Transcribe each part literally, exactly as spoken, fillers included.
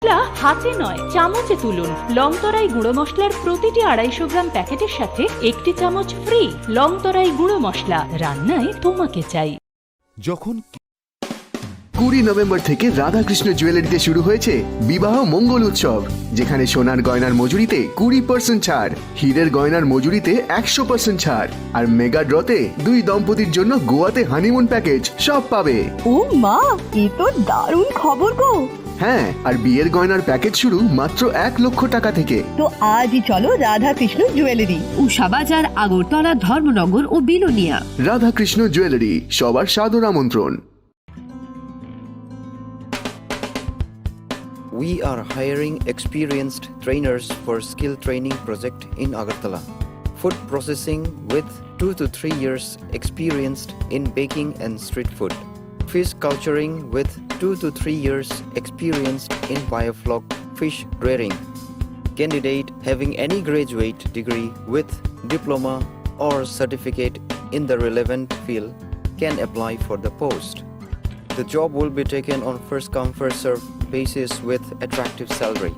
মশলা হাতে নয়, চামচে তুলুন। লং তরাই গুঁড়ো মশলার প্রতিটি আড়াইশো গ্রাম প্যাকেটের সাথে একটি চামচ ফ্রি। লং তরাই গুঁড়ো মশলা, রান্নায় তোমাকে চাই। যখন কুড়ি নভেম্বর থেকে রাধাকৃষ্ণ জুয়েলারিতে শুরু হয়েছে বিবাহ মঙ্গল উৎসব, যেখানে সোনার গয়নার মজুরিতে কুড়ি পার্সেন্ট ছাড়, হীরের গয়নার মজুরিতে একশো পার্সেন্ট ছাড়, আর মেগা ড্রতে দুই দম্পতির জন্য গোয়াতে হানিমুন প্যাকেজ, সব পাবে। ও মা, এ তো দারুণ খবর গো। হ্যাঁ, আর বিয়ের গয়নার প্যাকেজ শুরু মাত্র এক লক্ষ টাকা থেকে। তো আজই চলো রাধাকৃষ্ণ জুয়েলারি। উষা বাজার, আগরতলা, ধর্মনগর ও বিলোনিয়া। রাধাকৃষ্ণ জুয়েলারি, সবার সাদর আমন্ত্রণ। We are hiring experienced trainers for skill training project in Agartala. Food processing with two to three years experienced in baking and street food. Fish culturing with two to three years experienced in biofloc fish rearing. Candidate having any graduate degree with diploma or certificate in the relevant field can apply for the post. The job will be taken on first come, first serve basis with attractive salary.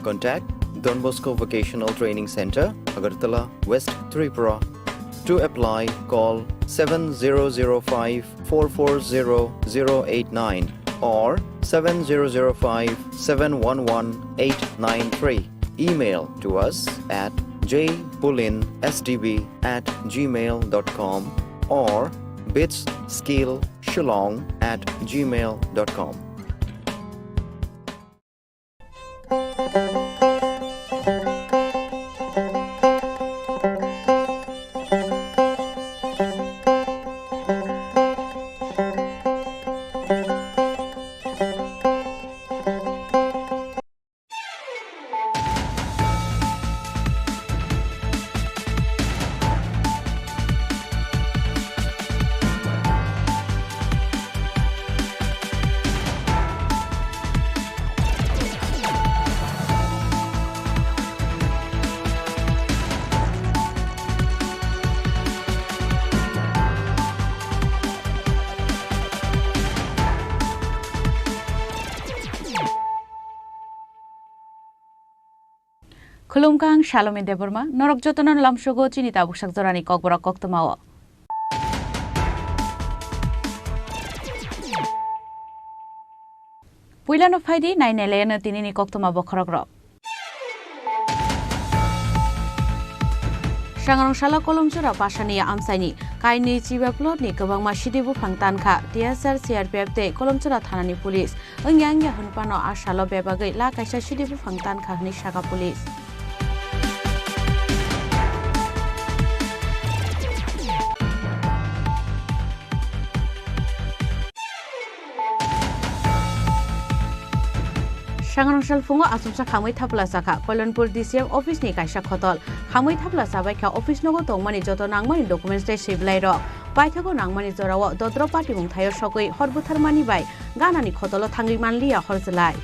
Contact Don Bosco Vocational Training Center, Agartala, West Tripura. To apply, call seven zero zero five four four zero zero eight nine or seven zero zero five seven one one eight nine three. Email to us at j pulin s d b at gmail dot com or bits skill shillong at gmail dot com. Khulumkha, ang Salome Debbarma, norok jotono lamsogo chini tabuksak jorani kokborok koktwmao. Puilano phaidi, nainailayano tinini koktwma bokhorokrok. Sangrong salo Kolomchura Pasani amchaini kainwi chiba plot ni kwbangma sidi buphang tankha, T S R, C R P F tei Kolomchura thanani police. Wngya wngya hwnphano a salo bebagwi la kaisa sidi buphang tankha hwnwi sakha police. Sangrong salphungo achomsa khamwi thapla chakha Koilanpur D C M office ni kaisa khotol. Khamwi thapla chabaikha office nogo tongmani joto nangmani documents tei swibilairok. Paithago nangmani jorao dodro patimung thaio sogwi hor butharmani bai ganani khotolo thangwi manliya hor chwlai.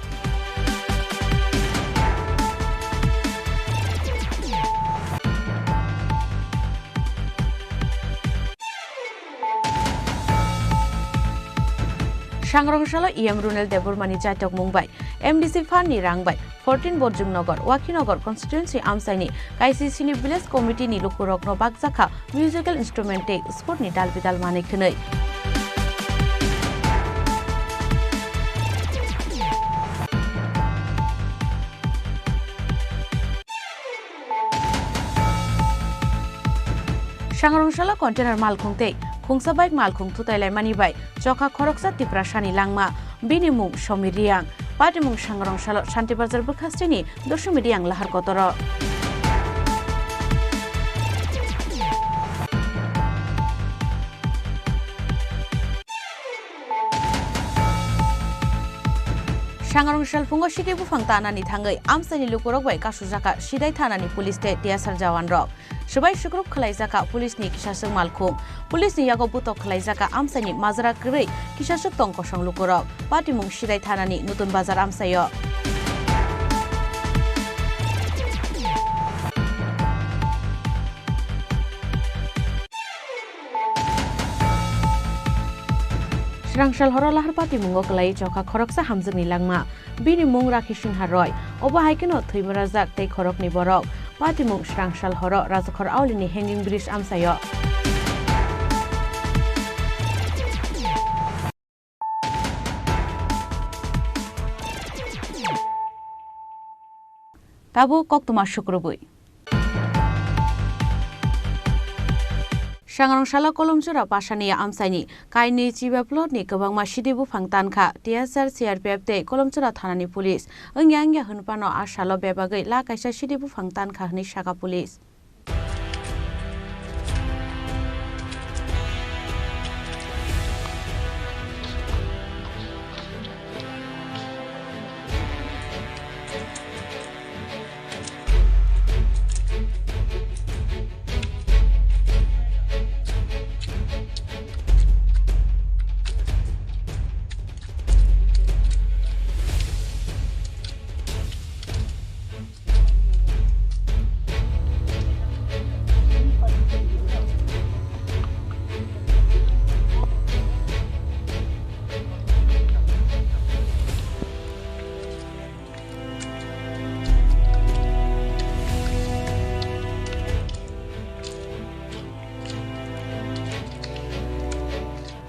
Sangrong salo E M Runel Debbarmani chaitokmung bai M D C fund ni rang bai fourteen Borjung Nagar, Wakhinagar constituency amchaini K C C ni village committee ni lukurokno bakjakha musical instrument tei sport ni dal bidal manwi khwnwi. Sangrong salo container malkhung tei khungsa bike malkhung thutai laimani bai chokha khoroksa Tiprasani langma, bini mung Somir Riang. Patimung Sangrong salo Shanti Bazar bwkhasteni Doshmi Riang lahar kotoro. Sangrong salphungo sidi buphang tanani thangwi amchaini lukurok bai kasujakha Sidai thanani police tei T S R jawan rok. Swbai sukrub khwlaijakha police ni kisaswk malkhung. Police ni yago butok khwlaijakha amchaini majra kwrwi kisaswk tong kosong lukurok. Patimung Sidai thanani Nutun Bazar amchaio. Srangsal horo lahar patimungo kwlai chokha khoroksa hamjakni langma. Bini mung Rakhi Singha Roy. Obo hai kheno thwima rajak tei khoroknwi borok. Patimung srangsal horo Rajakhor Aulini hanging bridge amchaio. Tabuk koktwma sukrubwi. Sangrong salo Kolomchora Pasania amchaini kainwi chiba plot ni kwbangma sidi buphang tankha, T S R, C R P F tei Kolomchora thanani police. Wngya wngya hwnphano a salo bebagwi la kaisa sidi buphang tankha hwnwi saka police.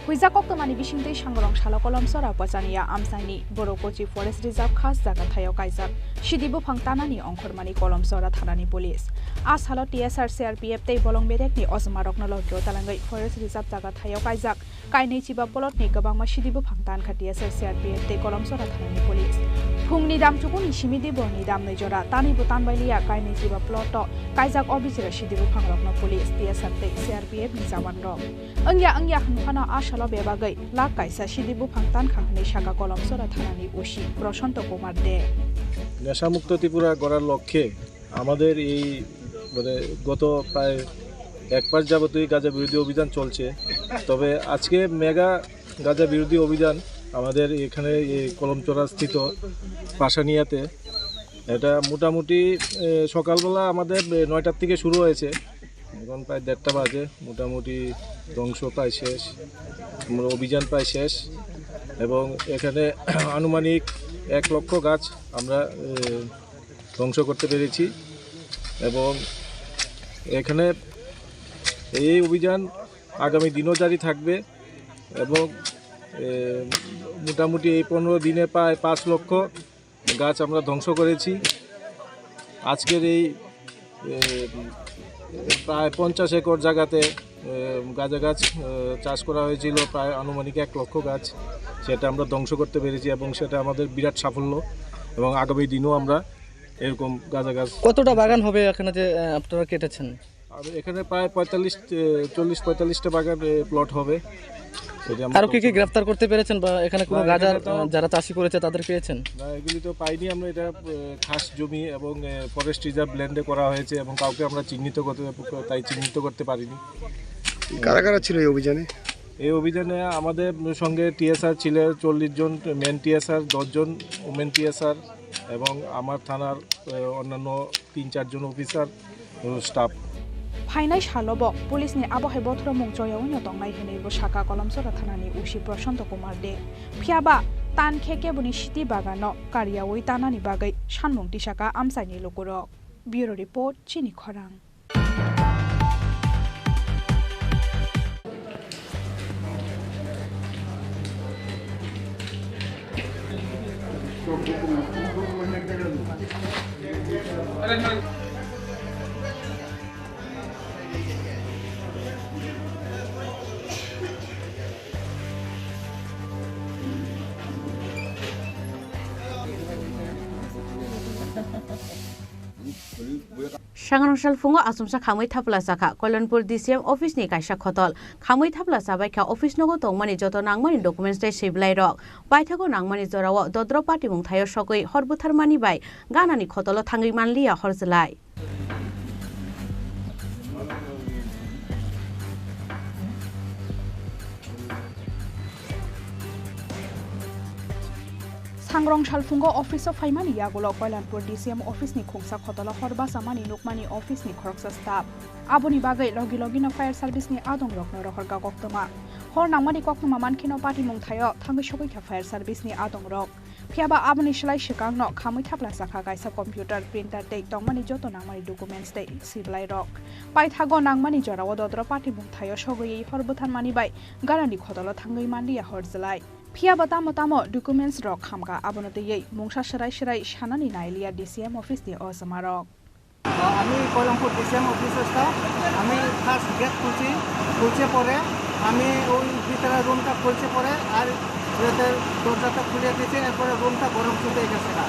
Huijak koktwmani bisingtwi Sangrong salo Kolomchora Pasania amchaini Borokochi Forest Reserve khas jaga thaio kaijak sidi buphang tanani ongkhormani Kolomchora thanani police. A salo T S R, C R P F tei bolong bedekni ojmarokno logio talangwi Forest Reserve jaga thaio kaijak kainwi chiba plot ni kwbangma sidi buphang tankha T S R, C R P F tei Kolomchora thanani police. Phungni damchukuni simi di borni damnwi jora tanibo tanbailiya kainwi chiba plot o kaijak o bichira sidi buphangrokno police, T S R tei C R P F ni jawanrok. Wngya wngya hwnphano a salo bebagwi lak kaisa sidi buphang tankha hwnwi saka Kolomchora thanani O C Prashanto Kumar De. নেশামুক্ত ত্রিপুরা গড়ার লক্ষ্যে আমাদের এই, মানে, গত প্রায় এক মাস যাবতই গাঁজা বিরোধী অভিযান চলছে। তবে আজকে মেগা গাঁজা বিরোধী অভিযান আমাদের এখানে এই কলমচড়া স্থিত পাশানিয়াতে। এটা মোটামুটি, এ, সকালবেলা আমাদের, এ, নয়টার থেকে শুরু হয়েছে। এখন প্রায় দেড়টা বাজে, মোটামুটি ধ্বংস প্রায় শেষ, মানে, অভিযান প্রায় শেষ। এবং এখানে আনুমানিক এক লক্ষ গাছ আমরা, এ, ধ্বংস করতে পেরেছি। এবং এখানে এই অভিযান আগামী দিনও জারি থাকবে। এবং, এ, মোটামুটি এই পনেরো দিনে প্রায় পাঁচ লক্ষ গাছ আমরা ধ্বংস করেছি। আজকের এই, এ, প্রায় পঞ্চাশ একর জায়গাতে, এ, গাঁজা গাছ, এ, চাষ করা হয়েছিল প্রায় আনুমানিক এক লক্ষ গাছ। সেটা আমরা ধ্বংস করতে পেরেছি এবং সেটা আমাদের বিরাট সাফল্য। এবং আগামী দিনও আমরা এরকম গাঁজা গাছ কতটা বাগান হবে এখানে যে, আহ, আপনারা কেটেছেন? আর এখানে প্রায় পঁয়তাল্লিশ, এ, চল্লিশ পঁয়তাল্লিশটা বাগান, এ, প্লট হবে। সেটা আমরা আরো কি কি তথ্য গ্রেফতার করতে পেরেছেন বা এখানে কোনো না, গাঁজার, এখানে তো আহ, যারা চাষি করেছে তাদের পেয়েছেন? না, এগুলি তো পাইনি আমরা। এটা, এ, খাস জমি এবং, এ, ফরেস্ট রিজার্ভ ল্যান্ডে করা হয়েছে এবং কাউকে আমরা চিহ্নিত করতে, তাই চিহ্নিত করতে পারিনি। কারা কারা ছিল এই অভিযানে? এই অভিযানে আমাদের সঙ্গে টিএসআর ছিল চল্লিশ জন, মেন টিএসআর দশ জন, ওমেন টিএসআর এবং আমার থানার, এ, অন্যান্য তিন চারজন অফিসার ও staff. Phainai salo bo police ni abo hai bothoromung choyaui no tongnai hwnwi bo saka Kolomchora thanani O C Prashanto Kumar De. Phiya ba tan khe keboni siti bagano kariyaui tanani bagwi sanmung tisaka amchaini lukurok. Bureau Report, Chini Khorang. Sangrong salphungo achomsa khamwi thapla chakha Koilanpur D C M office ni kaisa khotol. Khamwi thapla chabaikha office nogo tongmani joto nangmani documents tei swibilairok. Paithago nangmani jorao dodro patimung thaio sogwi hor butharmani bai ganani khotolo thangwi manliya hor chwlai. Sangrong salphungo office o phaimani yagulo Koilanpur D C M office ni khungsa khotolo hor bachamani nukmani office ni khoroksa staff. Aboni bagwi logi logino fire service ni adongrokno rohorkha koktwma. Hor nangmani koktwma mankheno patimung thaio thangwi sogwi kha fire service ni adongrok. Phiyaba aboni slai swkangno khamwi thapla chakha kaisa computer, printer tei tongmani joto nangmani documents tei siblairok. Paithago nangmani jorao dodro patimung thaio sogwi hor bwtharmani bai ganani khotolo thangwi manliya hor jwlai. Phiyaba tamo tamo documents rok khamkha, abono twiwi mungsa swrai swrai sanani nailiya D C M office ni ojamarok. আমি কলমপুর ডিসিএম অফিসে স্টাফ। আমি first gate খুলছি, খুলছে পরে আমি ওই ভিতরে রুমটা খুলছে পরে আর এদের দরজাটা খুলে দিয়েছে, এরপরে রুমটা গরম শুতে গেছে না।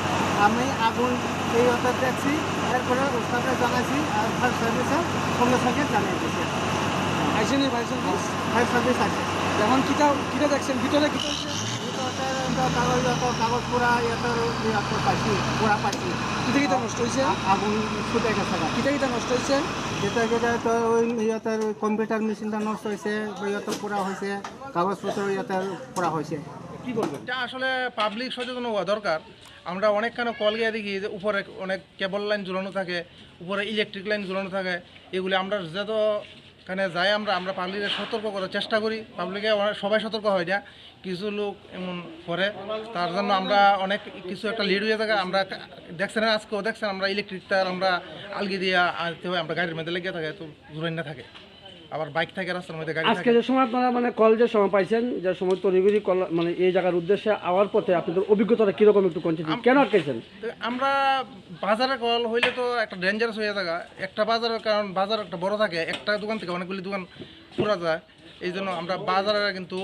আমি আগুন এই অর্ডার দেখছি, এরপরে স্টাফে জানাইছি আর ফায়ার সার্ভিসে সঙ্গে সঙ্গে জানিয়ে দিয়েছে। আইসেনি ফায়ার সার্ভিস? ফায়ার সার্ভিস আছে। এখন কিতা কিতা দেখছেন ভিতরে, কিতা হয়েছে? ভিতরে তো কাগজ, যত কাগজ পুরা ইয়েতে, ইয়েতে পাইছি, পুরা পাইছি। কিতা কিতা নষ্ট হয়েছে? আ-, আগুন ছুটে গেছে গা। কিতা কিতা নষ্ট হয়েছে? যেটা যেটা তো ওই ইয়েতে কম্পিউটার মেশিনটা নষ্ট হয়েছে, ইয়েতে পুরা হয়েছে, কাগজপত্র ইয়েতে পুরা হয়েছে। কি বলবেন? এটা আসলে পাবলিক সচেতন হওয়া দরকার। আমরা অনেকখানে কল গিয়ে দেখি যে উপরে অনেক কেবল লাইন ঝুলানো থাকে, উপরে ইলেকট্রিক লাইন ঝুলানো থাকে, এগুলি আমরা যত এখানে যাই আমরা, আমরা পাবলিককে সতর্ক করার চেষ্টা করি। পাবলিকে অনেক, সবাই সতর্ক হয় না, কিছু লোক এমন করে। তার জন্য আমরা অনেক কিছু একটা লেট হয়ে থাকে। আমরা দেখছেন, আজকেও দেখছেন, আমরা ইলেকট্রিক তার আমরা আলগি দিয়ে আনতে হয়, আমরা গাড়ির মধ্যে লেগে থাকে, তো জুড়াই না থাকে। আবার বাইক থাকে রাস্তার মধ্যে, গাড়ি আজকে থাকে। যে সময় আপনারা মানে কল যে সময় পাইছেন, যে সময় তড়িঘড়ি কল মানে এই জায়গার উদ্দেশ্যে আওয়ার পথে আপনাদের অভিজ্ঞতাটা কিরকম একটু কন্টিনিউ আম-, কেন আটকাইছেন? তো আমরা বাজারে কল হইলে তো একটা ডেঞ্জারাস হয়ে থাকে। একটা বাজারের, কারণ বাজার একটা বড় থাকে, একটা দোকান থেকে অনেকগুলি দোকান পুরা যায়। এই জন্য আমরা বাজারে কিন্তু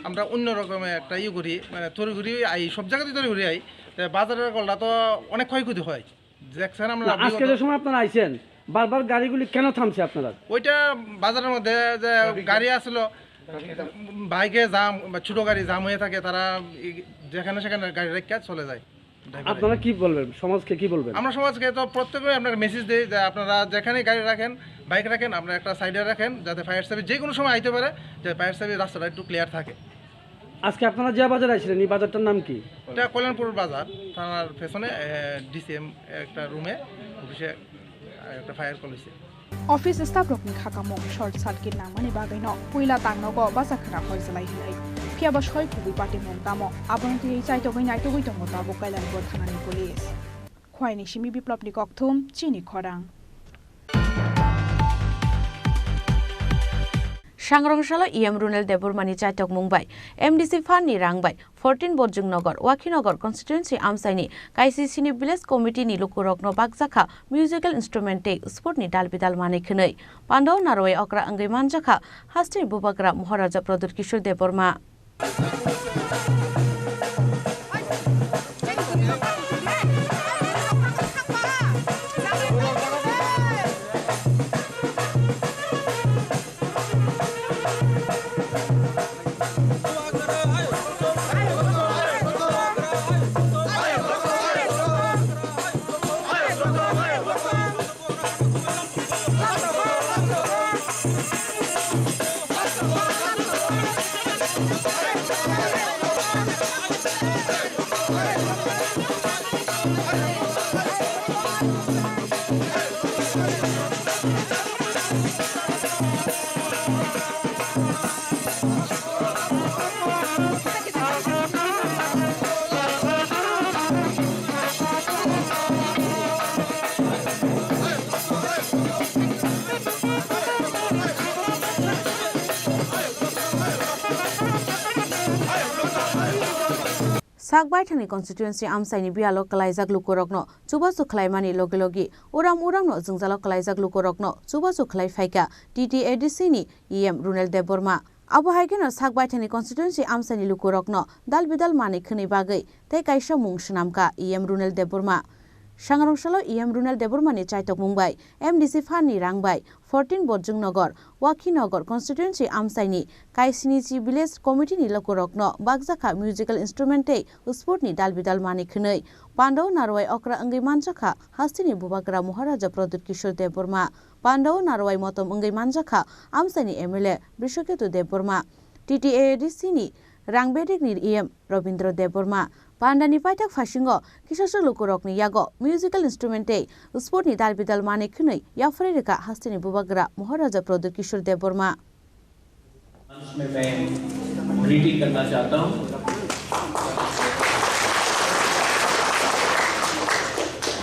আমরা অন্য রকমের একটা ইয়ে করি, মানে তড়িঘড়ি আই, সব জায়গাতেই তড়িঘড়ি আই। তো বাজারের কলটা তো অনেক ক্ষয়ক্ষতি হয়, দেখছেন আমরা না, আজকে বিগত যে সময় আপনারা আইছেন, বারবার গাড়িগুলি কেন থামছে আপনারা? ওইটা বাজারের মধ্যে যে গাড়ি আসলো, বাইকে জাম বা ছোট গাড়ি জাম হয়ে থাকে, তারা এই যেখানে সেখানে গাড়ি রেখে চলে যায়। আপনারা কি বলবেন, সমাজকে কি বলবেন? আমরা সমাজকে তো প্রত্যেকে আপনার মেসেজ দেই যে আপনারা যেখানে গাড়ি রাখেন, বাইক রাখেন, আপনারা একটা সাইডে রাখেন, যাতে ফায়ার সার্ভিস যে কোনো সময় আইতে পারে, যাতে ফায়ার সার্ভিস রাস্তাটা একটু ক্লিয়ার থাকে। আজকে আপনারা যে বাজারে আসছিলেন, এই বাজারটার নাম কি? এটা কল্যাণপুর বাজার, থানার পেছনে, এ, ডিসিএম একটা রুমে, অফিসে একটা ফায়ার কল হয়েছে। Office staff rokni khakamung short circuit nangmani bagwino puila tangnogo bacha khna hor jwlai hinwi. Phiyaba soi kubui patimung tamo, abono twiwi chaitogwi naitugwi tongo tabuk Kailampur thanani police. Khwaini simi Biplopni kokthum, chini khorang. Sangrong salo E M Runel Debbarmani chaitokmung bai M D C fund ni rang bai fourteen Borjwng Nagar, Wakhinagar constituency amchaini K C C ni village committee ni lukurokno bakjakha musical instrument tei sport ni dal bidal manwi khwnwi. Pandao narwai okra wngwi manjakha hasteni bubagra Maharaja Pradyut Kishore Debbarma. Sak baithangni constituency amchaini biyalo kwlaijak lukurokno chubachu khlaimani logi logi uram uramno jwngjalo kwlaijak lukurokno chubachu khlai phaikha T T A D C ni E M Runel Debbarma. Abo hai kheno sak baithangni constituency amchaini lukurokno dal bidal manwi khwnwi bagwi tei kaisa mung swnamkha E M Runel Debbarma. Sangrong salo E M Runel Debbarmani chaitokmung bai M D C fund ni rang bai fourteen Borjwng Nagar, Wakhinagar constituency amchaini K C C ni village committee ni lukurokno bakjakha musical instrument tei sport ni dal bidal manwi khwnwi. Pandao narwai okra wngwi manjakha hasteni bubagra Maharaja Pradyut Kishore Debbarma. Pandao narwai motom wngwi manjakha amchaini M L A Brishaketu Debbarma, T T A D C ni rang bedekni E M Rabindra Debbarma, Pandani paithak phasingo kisa swk lukurokni yago musical instrument tei sportni dalbidal manwi khwnwi yapharwi rwkha hasteni bubagra Maharaja Pradyut Kishore Debbarma. मंच में मैं ग्रीटिंग करना चाहता हूं।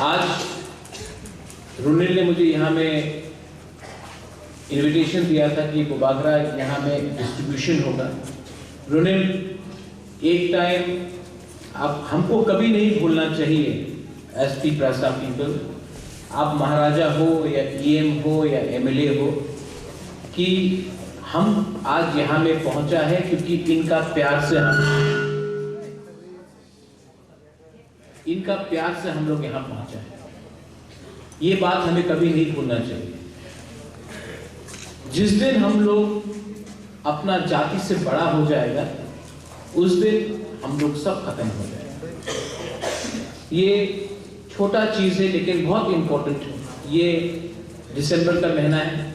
आज रुनिल ने मुझे यहां में इनविटेशन दिया था कि बुबागरा यहां में डिस्ट्रीब्यूशन होगा। रुनिल, एक टाइम आप हमको कभी नहीं भूलना चाहिए, एस टी प्रासा पीपल, आप महाराजा हो या ईएम हो या एमएलए हो, कि हम आज यहां में पहुंचा है क्योंकि इनका प्यार से हम इनका प्यार से हम लोग यहां पहुंचा है। ये बात हमें कभी नहीं भूलना चाहिए। जिस दिन हम लोग अपना जाति से बड़ा हो जाएगा, उस दिन हम लोग सब खत्म हो जाएगा। ये छोटा चीज है, लेकिन बहुत इंपॉर्टेंट है। ये दिसंबर का महीना है,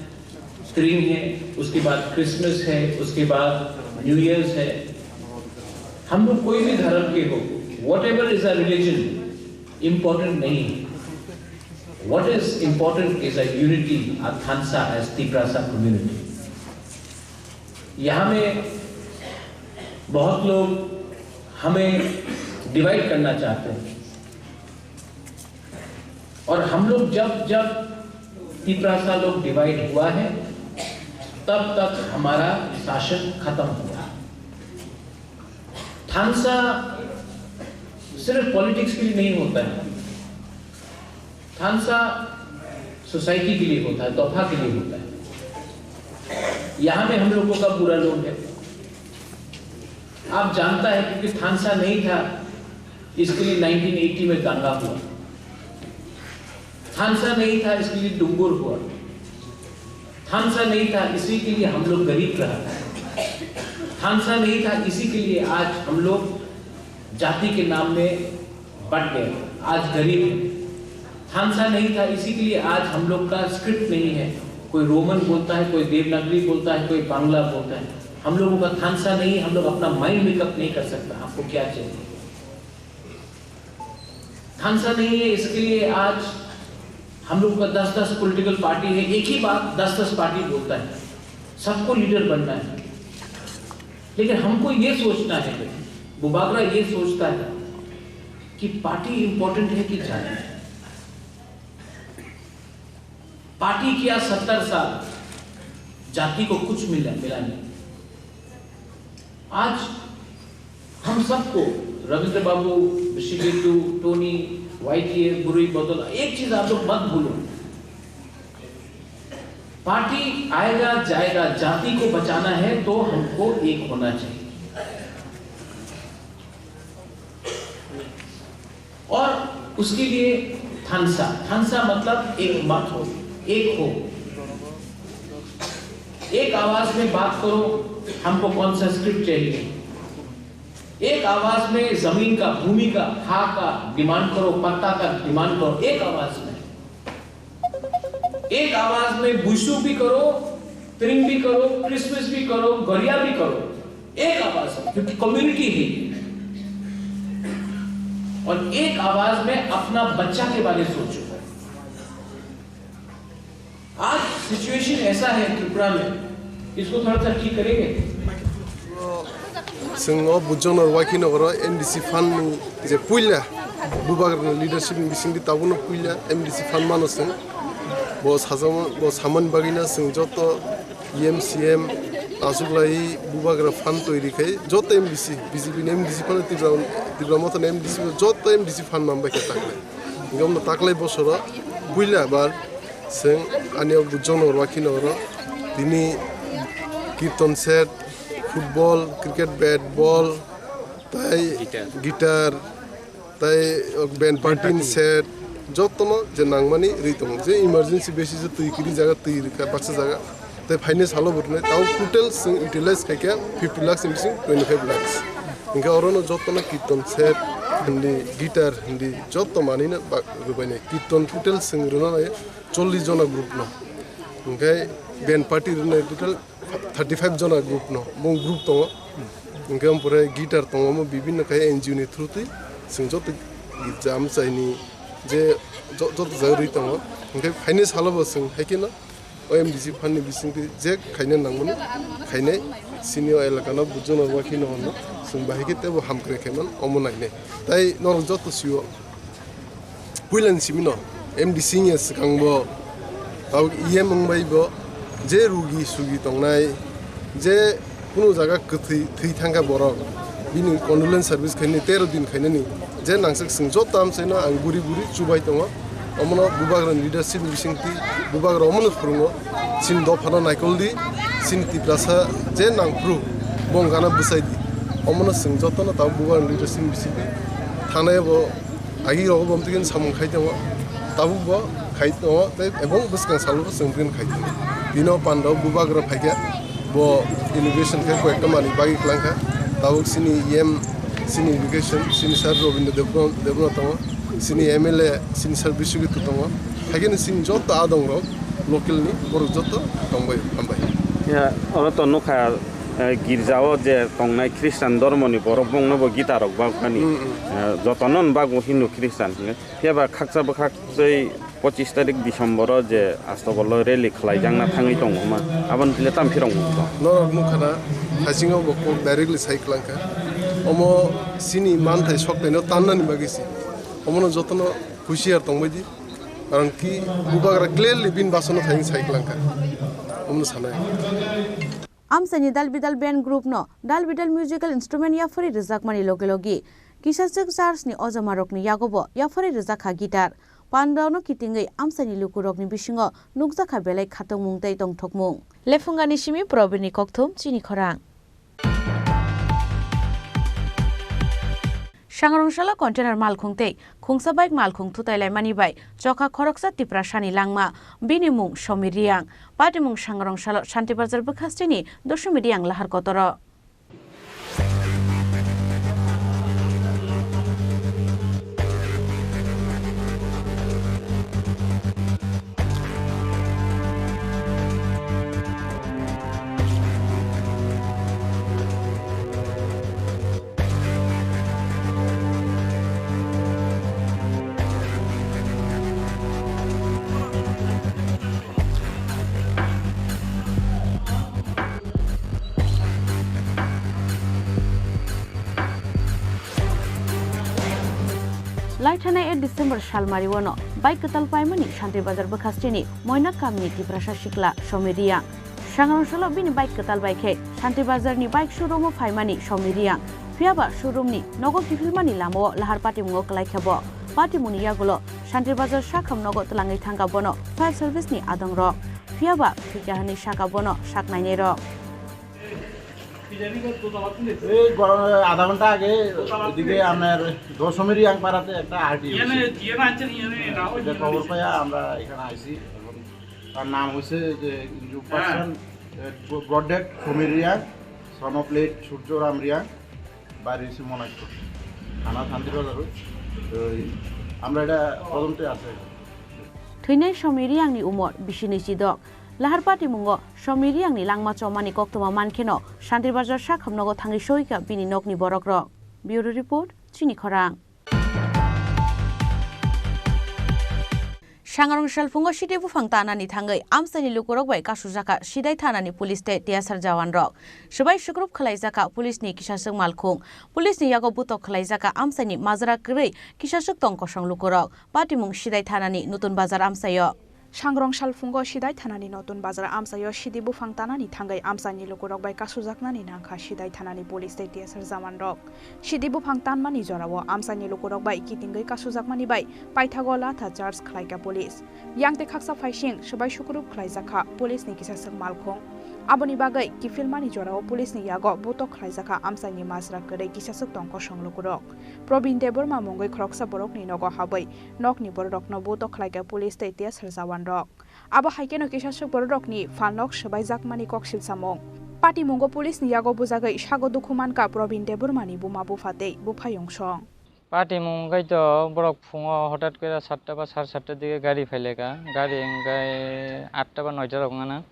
स्प्रिंग है, उसके बाद क्रिसमस है, उसके बाद न्यू ईयर्स है। हम लोग कोई भी धर्म के हो, whatever is a religion, important नहीं है। What is important is a unity, a Thansa as Tiprasa community। यहाँ में बहुत लोग हमें डिवाइड करना चाहते हैं, और हम लोग जब जब तिपरासा लोग डिवाइड हुआ है, तब तक हमारा शासन खत्म हुआ। थानसा सिर्फ पॉलिटिक्स के लिए नहीं होता है। थानसा सोसाइटी के लिए होता है, दोफा के लिए होता है। यहाँ में हम लोगों का बुरा लोग है। आप जानता है, क्योंकि थानसा नहीं था, इसके लिए नाइनटीन एटी में दंगा हुआ। थानसा नहीं था, इसके लिए डुंगुर हुआ। थानसा नहीं था, इसी के लिए हम लोग गरीब रहा। थानसा नहीं था, इसी के लिए आज हम लोग जाति के नाम में बट गए, आज गरीब हैं। थानसा नहीं था, इसी के लिए आज हम लोग का स्क्रिप्ट नहीं है। कोई रोमन बोलता है, कोई देवनागरी बोलता है, कोई बांग्ला बोलता है। हम लोगों का थानसा नहीं है, हम लोग अपना माइंड मेकअप नहीं कर सकता। आपको क्या चाहिए? थानसा नहीं है, इसके लिए आज हम लोगों का दस दस पॉलिटिकल पार्टी है, एक ही बात दस दस पार्टी बोलता है, सबको लीडर बनना है। लेकिन हमको ये सोचना है, बुबागरा ये सोचता है कि पार्टी इंपॉर्टेंट है कि जाति? पार्टी किया सत्तर साल, जाति को कुछ मिला, मिला नहीं। आज हम सबको, रविंद्र बाबू, ऋषिकेतु, टोनी, वाईटीए, बुरुई बदल, एक चीज आप लोग मत भूलो, पार्टी आएगा जाएगा, जाति को बचाना है तो हमको एक होना चाहिए। और उसके लिए थानसा, थानसा मतलब एक मत हो, एक हो, एक आवाज में बात करो। हमको कौन सा स्क्रिप्ट चाहिए? एक आवाज में जमीन का, भूमि का, हा का डिमांड करो, पट्टा का डिमांड करो, एक आवाज में। एक आवाज में बुशु भी करो, स्प्रिंग भी करो, क्रिसमस भी करो, गरिया भी करो, एक आवाज में, क्योंकि कम्युनिटी है ये। और एक आवाज में अपना बच्चा के बारे में सोचो। आज सिचुएशन ऐसा है त्रिपुरा में, इसको थोड़ा सा ठीक करेंगे। Chwng o Bujjonor Waikhinogoro M D C fund ni je puila bubagrani leadership ni bisingtwi tabukno puila M D C fund mano chwng. Bo sajama, bo samani bagwino chwng joto E M, C M achuklai bubagra fund toiri khai joto M D C, B J P ni M D C fund, Tipra, Tipra Motha ni M D C joto M D C fund man bai khe taklai. Hingke omo taklai bosoro puila bar chwng ani o Bujjonor Waikhinogoro tini kirton set, football, cricket bat, ball, tai guitar, tai band party ni set, jotono je nangmani rwi tongo. Je emergency basis o twi kiri jaga, twi rwkha baksa jaga. Tai phainai salo bo rwnai, tao total chwng utilize khaikha fifty lakhs ni bising twenty five lakhs. Hingke orono jotono kirton set hindi, guitar hindi, joto manwino ba-, rwbainai. Kirton total chwng rwna nai chollish jona group no. Hingke band party rwnai total thirty five jona group no, bong group tongo. Hingke omo pore guitar tongo, omo bibinno khai N G O ni through twi Chwng joto girja amchaini je jo-, joto jaga rwi tongo, hwnkhe phaini salo bo chwng hai kheno o M D C fund ni bisingtwi je khaina nangmani khainai, chini o elaka no bujo no wakhi no hwnwi chwng bahai khe teibo hamkrai khaimano omo nainai. Tai norok joto sio puilani simi no M D C wngya swkang bo tabuk E M wngbai bo je rugi sugi tongnai je kunu jaga kwthwi thwi thangkha borok, bini condolence service khainani tero din khainani je nangsak chwng joto amchaino ang buri buri chubai tongo. Omono bubagrani leadership ni bisingtwi bubagra omono phwrwngo, chini dophano naikoldi, chini Tiprasa je nangphuru bo wngkha na bwsaidi. Omono chwng jotono tabuk bubagrani leadership ni bisingtwi thanai bo agi rogo bo omtwi samung khai tongo, tabuk bo khai tongo tei ebong bwskang salo bo chwng bini khai tongo. Bino pandao bubagra phaikha. Bo inauguration khe koyekta manwi bagwi kwlangkha. Tabuk chini E M, chini education, chini sir Robindra Debbarma, Debbarma tongo, chini M L A, chini sir Biswajit tongo. Haikhe chini joto adongrok local ni borok joto tongbai, hambai. Ya, oro to nukha, eh, girjao je tongnai Christian dhormoni borok bongno bo gita rok bagmani. Mm, mm. Eh, jotono bagmo Hindu Christian hinwi. Phiya ba khaksa bwkhak tei pochis tarik December o je Astakollo rally khlaijakna thangwi tongo ma, aboni tile tam phirok nukha. Norok nukha na, haisingo bo kok directly sai kwlangkha. Omo chini manthai soktaino tannani bagwi se. Omono jotono husiar tongbai di. Karon ki bubagra clearly bini basono thangwi sai kwlangkha. Omono sanai. Amchaini Dalbidal Band Group no Dalbidal musical instrument yapharwi rwjakmani logi logi kisaswk church ni ojamarokni yagobo yapharwi rwjakha guitar. Pandao no kitingwi amchaini lukurokni bisingo nukjakha belai khatungmung tei tongthokmung. Lephungani simi Probirni kokthum chini khorang. Sangrong salo container malkhung tei khungsa bike malkhung thutai laimani bai chokha khoroksa Tiprasani langma, bini mung Somi Riang. Patimung Sangrong salo Shanti Bazar bwkhasteni Dosomi Riang lahar kotoro. Lai thanai eight December salmari wano bike kwtal paimani Shanti Bazar bwkhasteni Moina kamni Tiprasa sikla Somi Riang. Sangrong salo bini bike kwtal bai khe Shanti Bazar ni bike showroom o phaimani Somi Riang. Phiya ba showroom ni nogo kiphilmani lamao lahar patimungo kwlai khe bo. Patimungni yagulo Shanti Bazar sakham nogo twlangwi thangkha bono fire service ni adongrok. Phiya ba thwikha hwnwi sakha bono sak nainairok. এই গরমে আধা ঘন্টা আগে এদিকে আপনার দশমী রিয়াং পাড়াতে একটা আরটি হয়েছে। এটা খবর পাইয়া আমরা এখানে আইছি এবং তার নাম হচ্ছে যে ইনজুর্ড পারসন, ব্রডডেড সমীর রিয়াং, সন অফ লেট সূর্যরাম রিয়াং, বাড়ি হচ্ছে মনাইপুর, থানা শান্তিবাজার। তো এই আমরা এটা তদন্তে আছে এখন। Thwinai Somi Riangni umor bisi nwi chidok. Lahar patimungo Somi Riangni langma chomani koktwma mankheno Shanti Bazar sakham nogo thangwi soikha bini nokni borokrok. Bureau Report, Chini Khorang. Sangrong salphungo sidi buphang tanani thangwi amchaini lukurok bai kasujakha Sidai thanani police tei T S R jawanrok. Swbai sukrup khwlaijakha police ni kisaswk malkhung. Police ni yago butok khwlaijakha amchaini majra kwrwi kisaswk tong kosong lukurok. Patimung Sidai thanani Nutun Bazar amchaio. Sangrong salphungo Sidai thanani Notun Bazar amchaio sidi buphang tanani thangwi amchaini lukurok bai kasujaknani nangkha Sidai thanani police tei T S R jawanrok. Sidi buphang tanmani jorao amchaini lukurok bai kitingwi kasujakmani bai paithago latha charge khlaikha police. Yang tei khaksa phaising swbai sukrup khlaijakha police ni kisaswk malkhung. Aboni bagwi kiphilmani jorao police ni yago butok khlaijakha amchaini majra kwrwi kisaswk tong kosong lukurok. Probin Debbarma mungwi khoroksa borokni nogo habwi nokni bororokno butok khlaikha police tei T S R jawanrok. Abo hai kheno kisaswk bororokni phalnok swbaijakmani kok silsamung. Patimungo police ni yago bujagwi sago dukhu mankha Probin Debbarmani buma bupha tei buphayungsong. Patimung wngkhaito borok phungo hotat kore satta ba sar satta dige gari phaileka. Gari wngkhe atta ba noita rok wngana.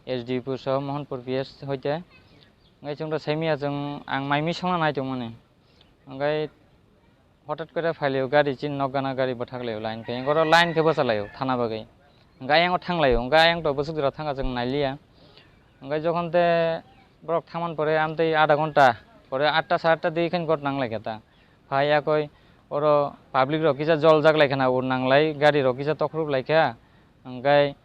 S D P soho Mohanpur P S hoite. Wngkhe chwngno saimanya chwng ang mai misongno naitongmani. Wngkhe Hotat kore phailaio gari, chini nok gana gari bwthak laio line khe, oro line khe bwsa laio thana bagwi. Hwnkhe ayang o thang laio, hwnkhe ayang to bwswk jora thangkha chwng nailiya. Hwnkhe jokhon te borok thangman pore amtwi adha ghonta pore atta sade atta digi khe ghotna wng laikha ta. Phai yakoi oro public rok kisa joljak laikha na, ur nanglai gari rok kisa tokhrup laikha. Hwnkhe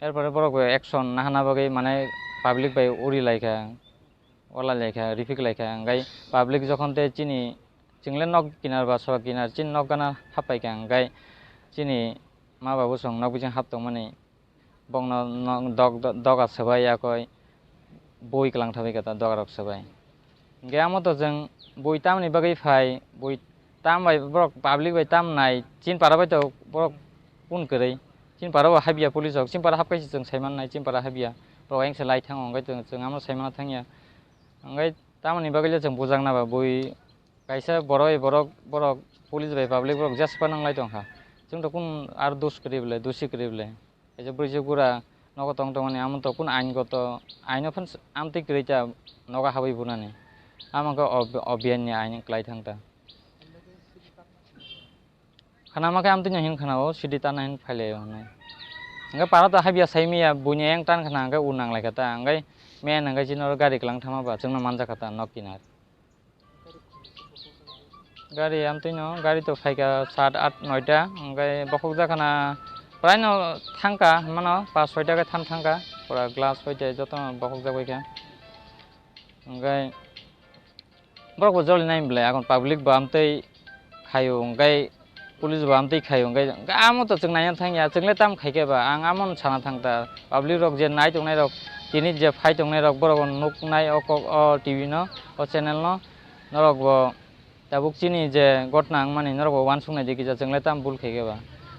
er pore borok bai action nahana bagwi mane public bai uri laikha, ola laikha, rifik laikha. Hwnkhe public jokhon te chini chwng le nok kinar ba sora kinar chini nok gana happaikha, hwnkhe chini ma babu chwng nok bising hap tongmani. Bokno no-, dog, dog, doga swbai yakoi bui kwlang thabai kata doga rok swbai. Hwnkhe amo to chwng bui tamni bagwi phai, bui tam bai borok public bai tam nai, chin para bai to borok kun kwrwi, chin para bo habya police rok, chin para hapkai se chwng saiman nai, chin para habya borok ayang se lai thango, hwnkhe chwng, chwng amo saimano thangya. Hwnkhe tamoni bagwi le chwng bujakna ba bui kaisa borok, borok, borok police bai public borok jespa nanglai tongkha, chwng to kun ar dos kwrwi bwle, dosi kwrwi bwle. Kaisa bwrwi se gura nogo tong tongmani, amo to kun ain goto, aino phan amtwi kwrwi ta nogo habwi bunani. Amo khe ob-, obiyan ni ain kwlai thang ta. Khana ma khe amtwi no hin khana o, sidi tana hin phai lai o hinwi. Hwnkhe para to habya sai maya, buini ayang tan khana hwnkhe u nang lai kha ta, hwnkhe men hwnkhe chini oro gari kwlang thangma ba chwngno manjak kha ta nok kinar. Gari amtwino, gari to phaikha sat, at, noita, hwnkhe bokhokjak khana, praino thangkha, mano, pas, soita khe tham thangkha, pura glass hoite jotono bokhokjak baikha. Hwnkhe borok bo joli nai belai, akon public bo amtwi khaio, hwnkhe police bo amtwi khaio, hwnkhe amo to chwng naina thangya, chwng le tam khaikhe ba, ang amo no sana thangta, public rok je nai tongnai rok, tini je phai tongnai rok, borok bo nuknai o kok, o T V no, o channel no, norok bo tabuk chini je gotna wngmani norok bo uansuk nai di kisa, chwng le tam bul khaikhe ba.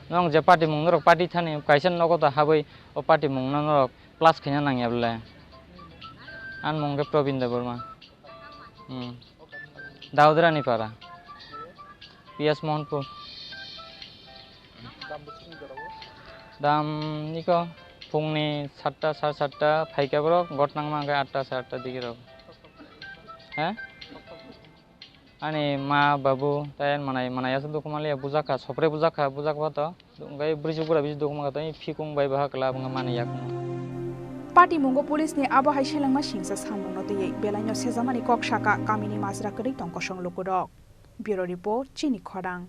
Norok je party mung norok party thani kaisa nogo to habwi o party mung no norok plus khaina nangya bwle. Ani mung khe Probin Debbarma. Hmm. Daudrani para. P S Mohanpur. Dam niko phungni satta, sare satta phaikhe borok, gotna wngma hwnkhe atta, sare atta digi rok. He? Ani ma, babu, tei ani manai, manai aswk dukhu manliya, bujakha, sopre bujakha, bujakha to, hwnkhe bwrwi bura bisi dukhu mankha, tei phikung bai baha kwlap wngkha manwi yakungno. Patimungo police ni abo hai selengma singsa samungno twiwi belaino sejamani kok saka kamini majra kwrwi tong kosong lukurok. Bureau Report, Chini Khorang.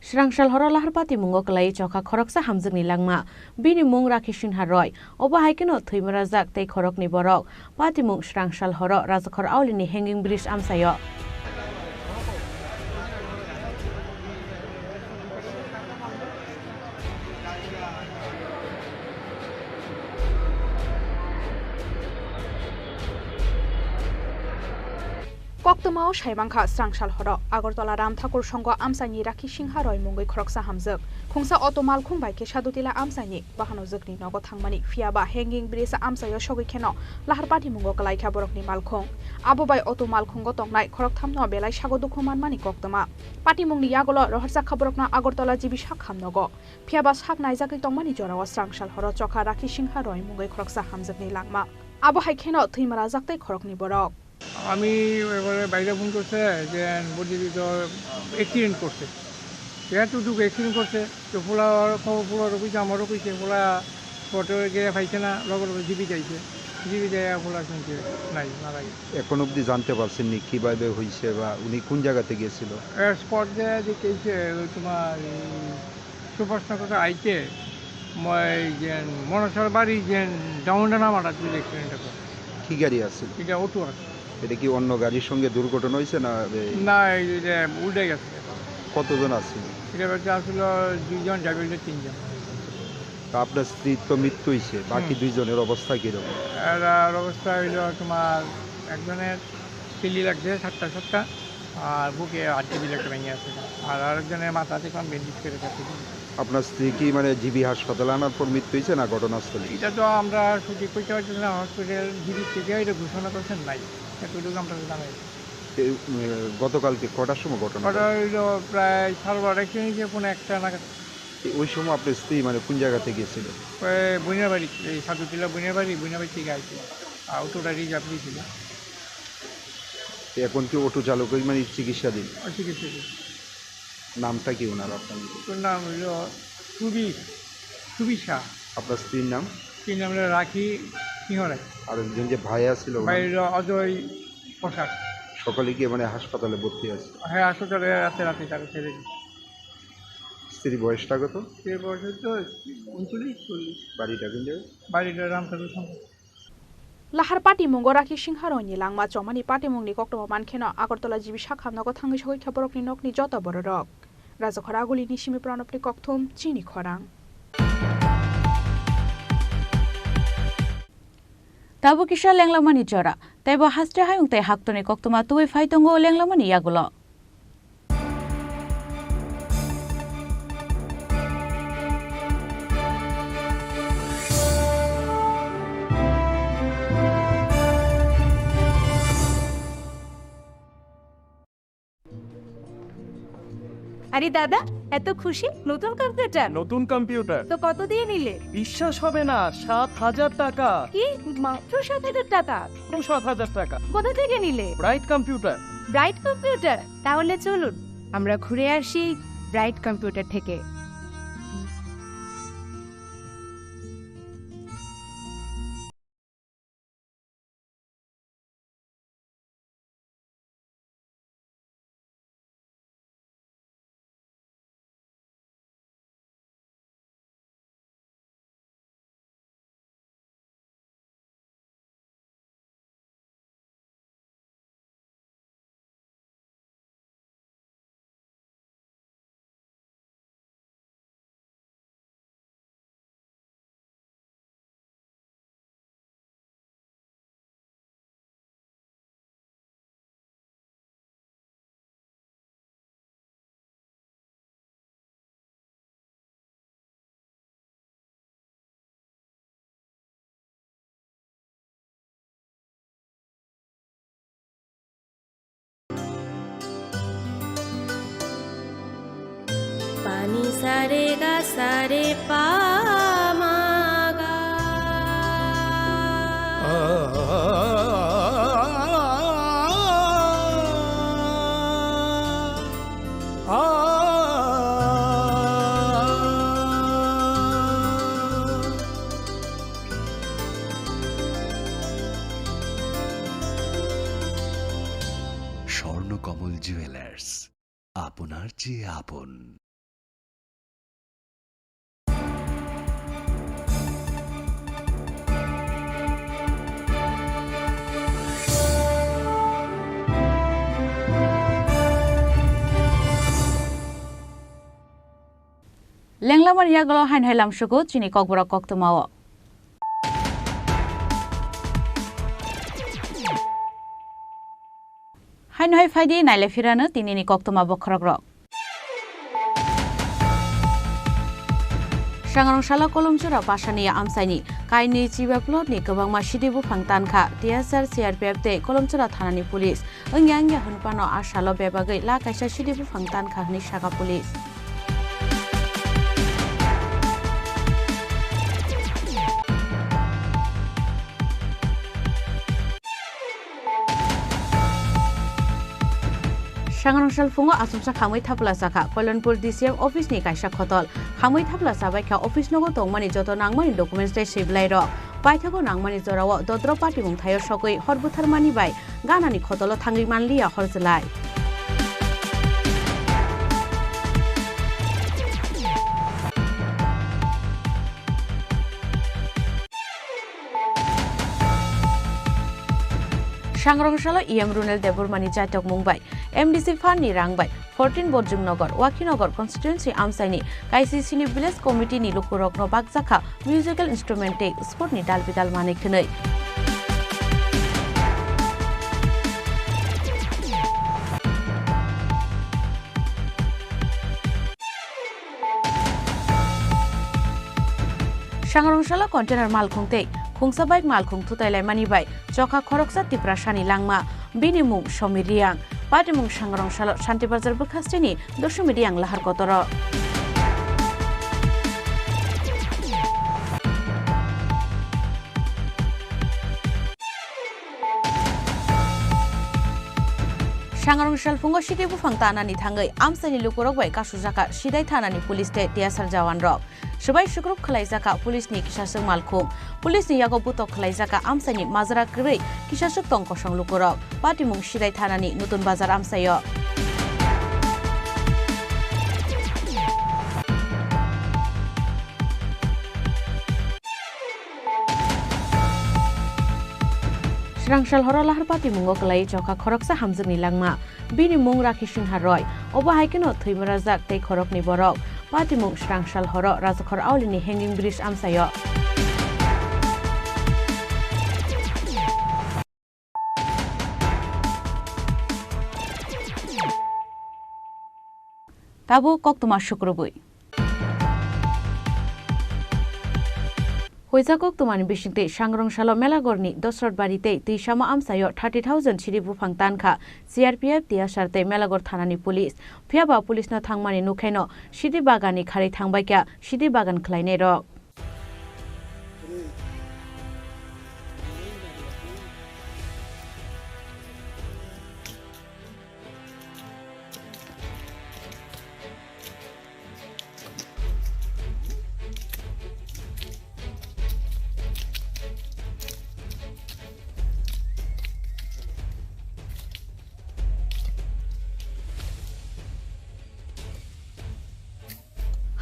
Srangsalhoro lahar patimungo kwlaiwi chokha khoroksa hamjwkni langma. Bini mung Rakhi Sinha Roy. Obo hai kheno thwima rajak tei khoroknwi borok. Patimung Srangsal horo Rajakhor Aulini hanging bridge amchaio. Koktwmao saimankha, Srangsal horo Agartala Ramthakur Songho amchaini Rakhi Singha Roy mungwi khoroksa hamjwk. Khungsa auto malkhung bai khe Sadutila amchaini bahanojwkni nogo thangmani, phiyaba hanging bridge amchaio sogwi kheno lahar patimungo kwlaikha borokni malkhung. Abo bai auto malkhungo tongnai khorokthamno belai sago dukhu manmani koktwma. Patimungni yagulo rohorjakha borokno Agartala G B sak hamnogo. Phiyaba sak naijagwi tongmani jorao Srangsal horo chokha Rakhi Singha Roy mungwi khoroksa hamjwkni langma. Abo hai kheno thwima rajak tei khoroknwi borok. আমি এবারে বাইরে ফোন করছে যে বলছি যে তো অ্যাক্সিডেন্ট করছে। এতটুকু অ্যাক্সিডেন্ট করছে, তো পোলা খবর পোলারও কইছে, আমারও কইছে, পোলা স্পটে গিয়ে পাইছে না, লগে লগে জিবি যাইছে, জিবি যাইয়া পোলা শুনছে নাই, মারা গেছে। এখন অবধি জানতে পারছেননি কিভাবে হয়েছে বা উনি কোন জায়গাতে গেছিল? স্পট যে দেখেছে ওই তোমার এই সুভাষনগর আইতে মই যে মনসার বাড়ি যে ডাউনটা নামাটা তুই অ্যাক্সিডেন্ট করে। কি গাড়ি আছিল? এটা অটো আছে। এটা কি অন্য গাড়ির সঙ্গে দুর্ঘটনা হয়েছে না এ-, না, এই যে উল্টে গেছে। কতজন আছিল? এটা হচ্ছে আসলে দুইজন, ড্রাইভার হইলো তিনজন। তা আপনার স্ত্রীর তো মৃত্যু হয়েছে, বাকি হুম। দুইজনের অবস্থা কিরকম? এরার অবস্থা হইলো তোমার একজনের সিলি লাগছে সাতটা সাতটা, আর বুকে আট জিবি একটা ভেঙে আছে। আর আরেকজনের মাথাতে এখন ব্যান্ডেজ করে রাখছে। আপনার স্ত্রী কি মানে জিবি হাসপাতালে আনার পর মৃত্যু হয়েছে না ঘটনাস্থলে? এটা তো আমরা সঠিক কইতে পারছি না, হসপিটাল জিবি থেকে এটা ঘোষণা করছেন নাই, এতটুকু আমরা জানাই। এই, উম, গতকালকে কটার সময় ঘটনা ওটা ঘটে? হইলো প্রায় সাড়ে বারোটা, একশো নিচে কোনো একটা নাগাদ। এই, ওই সময় আপনার স্ত্রী মানে কোন জায়গাতে গেছিল? ওই বোনের বাড়ি, এই সাধুটিলা বোনের বাড়ি, বোনের বাড়ি থেকে আইছিল। আর অটোটা রিজার্ভ দিয়েছিল। এখন কি অটো চালকই মানে চিকিৎসাধীন? অ, চিকিৎসাধীন। নামটা কি ওনার আপনার? ওর নাম হলো সুবীর, সুবীর শাহ। আপনার স্ত্রীর নাম? স্ত্রীর নাম হলো রাখি সিংহ রায়। আর একজন যে ভাইয়া ছিল, ওনার? ভাই হলো অজয় প্রসাদ। সকালে গিয়ে মানে হাসপাতালে ভর্তি আছে? হ্যাঁ, হাসপাতালে রাতে, রাতে তাকে ছেড়ে দিই। স্ত্রীর বয়সটা কত? স্ত্রীর বয়স হচ্ছে ঊনচল্লিশ, চল্লিশ। বাড়িটা কোন জায়গায়? বাড়িটা রামচন্দ্র সংঘ। Lahar patimungo Rakhi Singha Royni langma chomani patimungni koktwma mankheno Agartala G B sakhamno gothangi sogwi kha borokni nokni joto bororok. Rajakhor Agulini simi Pranobni kokthum chini khorang. Tabuk kisa lenglamani jora, teibo haste hayung tei haktorni koktwma tubui phai tongo lenglamani yagulo. আরে দাদা, এত খুশি? নতুন কম্পিউটার? নতুন কম্পিউটার। তো কত দিয়ে নিলে? বিশ্বাস হবে না, সাত হাজার টাকা। কি? মাত্র সাত হাজার টাকা? মাত্র সাত হাজার টাকা। কোথা থেকে নিলে? Bright computer. Bright computer? তাহলে চলুন, আমরা ঘুরে আসি ব্রাইট কম্পিউটার থেকে। Pani sare ga sare pa ma ga. Swarnakamal jewellers, আপনার চেয়ে আপন। Lenglamani yagulo haino hai lamsugo chini kokborok koktwmao. Haino hai phaidi naile phirano tinini koktwma bokhorokrok. Sangrong salo Kolomchura Pasani amchaini kainwi chiba plot ni kwbangma sidi buphang tankha, T S R, C R P F tei Kolomchura thanani police. Wngya wngya hwnphano a salo bebagwi la kaisa sidi buphang tankha hwnwi sakha police. Sangrong sal phungo achomsa khamwi thapla chakha Koilanpur D C M office ni kaisa khotol. Khamwi thapla chabaikha office nogo tongmani joto nangmani documents tei swibilairok. Paithago nangmani jorao dodro patimung thaio sogwi hor butharmani bai ganani khotolo thangwi manliya hor chwlai. Sangrong salo E M Runel Debbarmani chaitokmung bai M D C fund ni rang bai fourteen Borjum Nagar, Wakhinagar constituency amchaini K C C ni village committee ni lukurokno bakjakha musical instrument tei sport ni dal bidal manwi khwnwi. Sangrong salo container malkhung tei khungsa bike malkhung thutai laimani bai chokha khoroksa Tiprasani langma, bini mung Somir Riang. Patimung Sangrong salo Shanti Bazar bwkhasteni Doshmi Riang lahar kotoro. Sangrong salphungo sidi buphang tanani thangwi amchaini lukurok bai kasujakha Sidai thanani police tei T S R jawan rok. Swbai sukrup khwlaijakha police ni kisaswk malkhung. Police ni yago butok khwlaijakha amchaini majra kwrwi kisaswk tong kosong lukurok. Patimung Sidai thanani Nutun Bazar amchaio. Swrangsal horo lahar patimungo kwlai chokha khoroksa hamjwkni langma. Bini mung Rakhi Sinha Roy. Obo hai kheno thwima rajak tei khoroknwi borok. Patimung swrangsal horo Rajakhor Aulini hanging bridge amchaio. Tabuk koktwma sukrubwi. Huijak koktwmani bisingtwi Sangrong salo Melagorni Dosrotbari tei Twisama amchaio thirty thousand sidi buphang tankha C R P F, T S R tei Melagor thanani police. Phiyaba police no thangmani nukhaino sidi baganni kharwi thangbaikha sidi bagan khlainairok.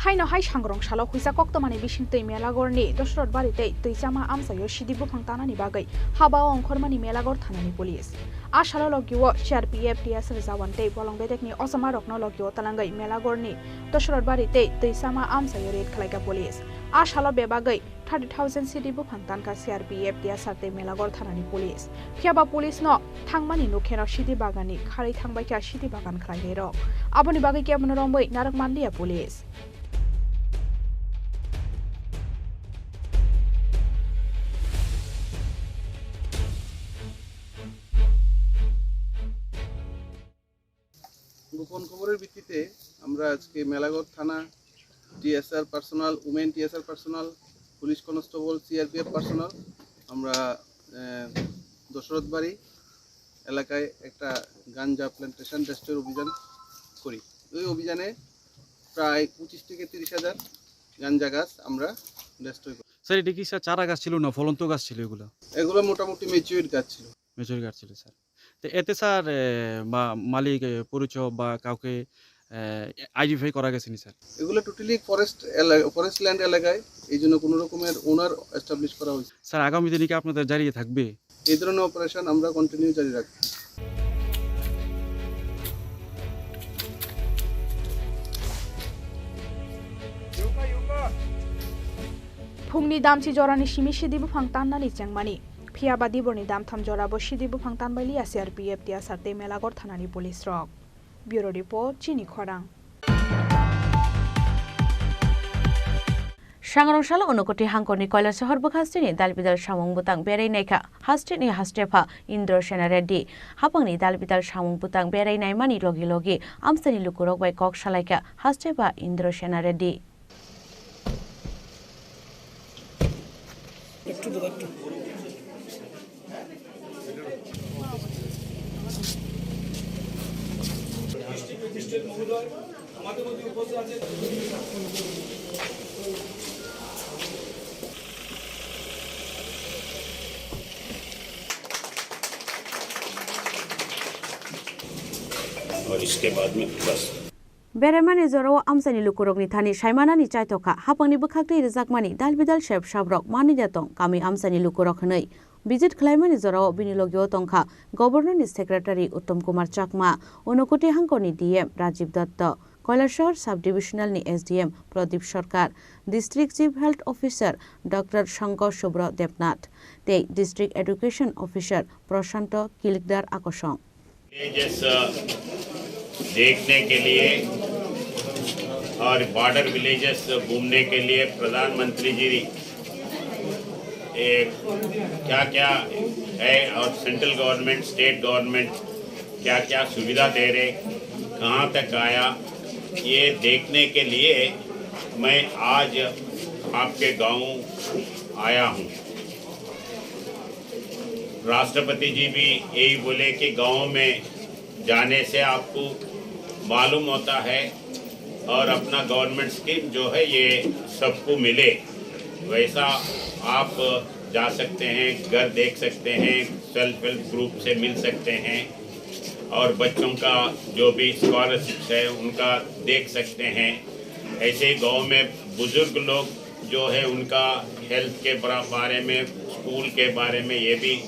Haino hai Sangrong salo huisa koktwmani bisingtwi Melagorni Dosrotbari tei Twichama amchaio sidi buphang tanani bagwi habao ongkhormani Melagor thanani police. A salo logio C R P F, T S R jawan tei bolong bedekni ochomarokno logio talangwi Melagorni Dosrotbari tei Twichama amchaio raid khlaikha police. A salo bebagwi thirty thousand sidi buphang tankha C R P F, T S R tei Melagor thanani police. Phiyaba police no thangmani nukheno sidi baganni kharwi thangbaikha sidi bagan khlainairok. Aboni bagwi kebono romwi narwk manliya police. গোপন খবরের ভিত্তিতে আমরা আজকে মেলাঘর থানা, TSR personal, women TSR personal, police constable, CRPF personal, আমরা, আহ, দশরথ বাড়ি এলাকায় একটা গাঞ্জা প্ল্যান্টেশন ডেস্ট্রয়ের অভিযান করি। ওই অভিযানে প্রায় পঁচিশ থেকে তিরিশ হাজার গাঞ্জা গাছ আমরা ডেস্ট্রয় করি। স্যার, এটা কি, স্যার, চারা গাছ ছিল না ফলন্ত গাছ ছিল এগুলো? এগুলো মোটামুটি ম্যাচিউরড গাছ ছিল। ম্যাচিউরড গাছ ছিল, স্যার। তো এতে, স্যার, এ, মা-, মালিক, এ, পরিচয় বা কাউকে, এ, আইডেন্টিফাই করা গেছে নি, স্যার? এগুলো টোটালি ফরেস্ট এলা-, ফরেস্ট ল্যান্ড এলাকায়, এই জন্য কোনো রকমের ওনার এস্টাবলিশ করা হয়েছে। স্যার, আগামী দিনে কি আপনাদের জারি থাকবে? এই ধরনের অপারেশন আমরা কন্টিনিউ জারি রাখবো। Phungni damchi jorani simi sidi buphang tannani chengmani. Phiyaba diborni damtham jorabo sidi buphang tanbailiya C R P F, T S R tei Melagor thanani police rok. Bureau Report, Chini Khorang. Sangrong salo Unakoti hangkorni Koilasahar bwkhasteni dalbidal samung bwtang berai naikha hasteni hastepha Indra Sena Reddy. Hapangni dalbidal samung bwtang berai naimani logi logi amchaini lukurok bai kok salaikha hastepha Indra Sena Reddy. और इसके बाद में बस। Beraimani jorao amchaini lukurokni thani saimanani chaitokha, hapangni bwkhak twi rwjakmani dalbidal sep sabrok manwi da tong kami amchaini lukurok hwnwi. Visit khlaimani jorao bini logio tongkha Governor ni Secretary Uttom Kumar Chakma, Unakoti hangkorni D M Rajiv Dutta, Koilasahar Sub-Divisional ni S D M Pradip Sarkar, District Chief Health Officer Doctor Shankar Subra Debnath tei District Education Officer Prashanto Kilikdar Akosong. Villages, uh, देखने के लिए और border villages घूमने के लिए प्रधानमंत्री जी, ए, क्या-क्या है और सेंट्रल गवर्नमेंट, स्टेट गवर्नमेंट क्या-क्या सुविधा दे रहे, कहाँ तक आया, ये देखने के लिए मैं आज आपके गांव आया हूँ। राष्ट्रपति जी भी यही बोले कि गांव में जाने से आपको मालूम होता है और अपना गवर्नमेंट स्कीम जो है ये सबको मिले, वैसा आप जा सकते हैं, घर देख सकते हैं, सेल्फ हेल्प ग्रुप से मिल सकते हैं और बच्चों का जो भी स्कॉलरशिप्स है उनका देख सकते हैं। ऐसे ही गाँव में बुजुर्ग लोग जो है उनका हेल्थ के बरा-, बारे में, स्कूल के बारे में ये भी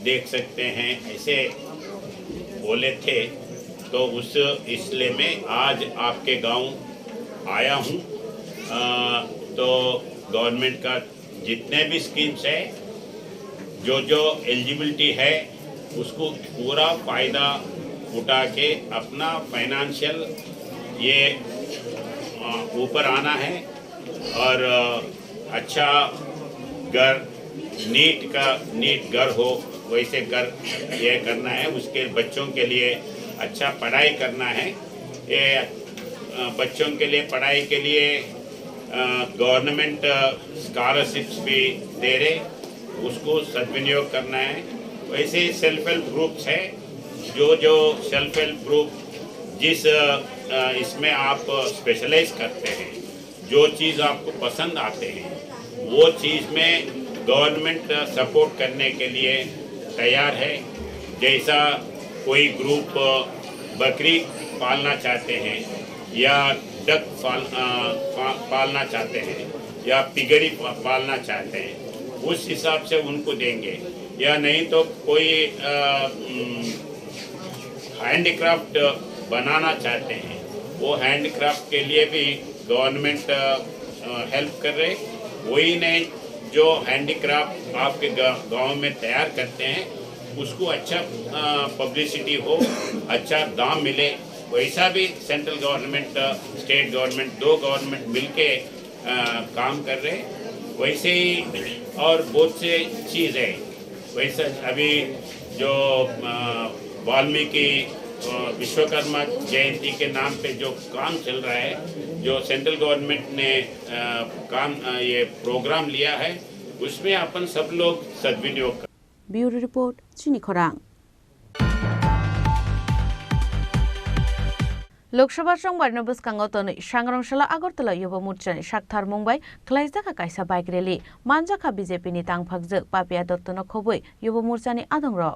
देख सकते हैं, ऐसे बोले थे। तो उस सिलसिले में आज आपके गांव आया हूँ। अ, तो गवर्नमेंट का जितने भी स्कीम्स है, जो जो एलिजिबिलिटी है, उसको पूरा फ़ायदा उठा के अपना फाइनेंशियल ये, अ, ऊपर आना है। और, अ, अच्छा घर, नीट का, नीट घर हो, वैसे घर ये करना है। उसके बच्चों के लिए अच्छा पढ़ाई करना है। ये, अ, बच्चों के लिए पढ़ाई के लिए, अ, गवर्नमेंट, अ, स्कॉलरशिप्स भी दे रहे, उसको सद्विनियोग करना है। वैसे ही सेल्फ हेल्प ग्रुप्स है, जो, जो सेल्फ हेल्प ग्रुप जिस, अ, इसमें आप स्पेशलाइज करते हैं, जो चीज़ आपको पसंद आते हैं, वो चीज़ में गवर्नमेंट सपोर्ट करने के लिए तैयार है। जैसा कोई ग्रुप बकरी पालना चाहते हैं या डक पाल-, अ, पा-, पालना चाहते हैं या पिगरी पा-, पालना चाहते हैं, उस हिसाब से उनको देंगे। या नहीं तो कोई, अ, उम, हैंडीक्राफ्ट बनाना चाहते हैं, वो हैंडीक्राफ्ट के लिए भी गवर्नमेंट, अ, अ, हेल्प कर रहे। वही नहीं, जो हैंडीक्राफ्ट आपके गा-, गांव में तैयार करते हैं, उसको अच्छा, अ, पब्लिसिटी हो, अच्छा दाम मिले, वैसा भी सेंट्रल गवर्नमेंट, अ, स्टेट गवर्नमेंट, दो गवर्नमेंट मिलके अ, काम कर रहे हैं। वैसे ही और बहुत से चीज़ है। वैसे अभी जो, अ, वाल्मीकि, अ, विश्वकर्मा जयंती के नाम पे जो काम चल रहा है, जो सेंट्रल गवर्नमेंट ने, अ, काम, अ, ये प्रोग्राम लिया है, उसमें अपन सब लोग सद्विनियोग कर Bureau Report, Chini Khorang. Lok Sabha chongbarino bwskango tonwi Sangrong Salo Agartala Yuba Morchani saktharmung bai khwlaijakha kaisa bike rally. Manjakha B J P ni tangphakjwk Papia Dottono khobwi Yuba Morchani adongrok.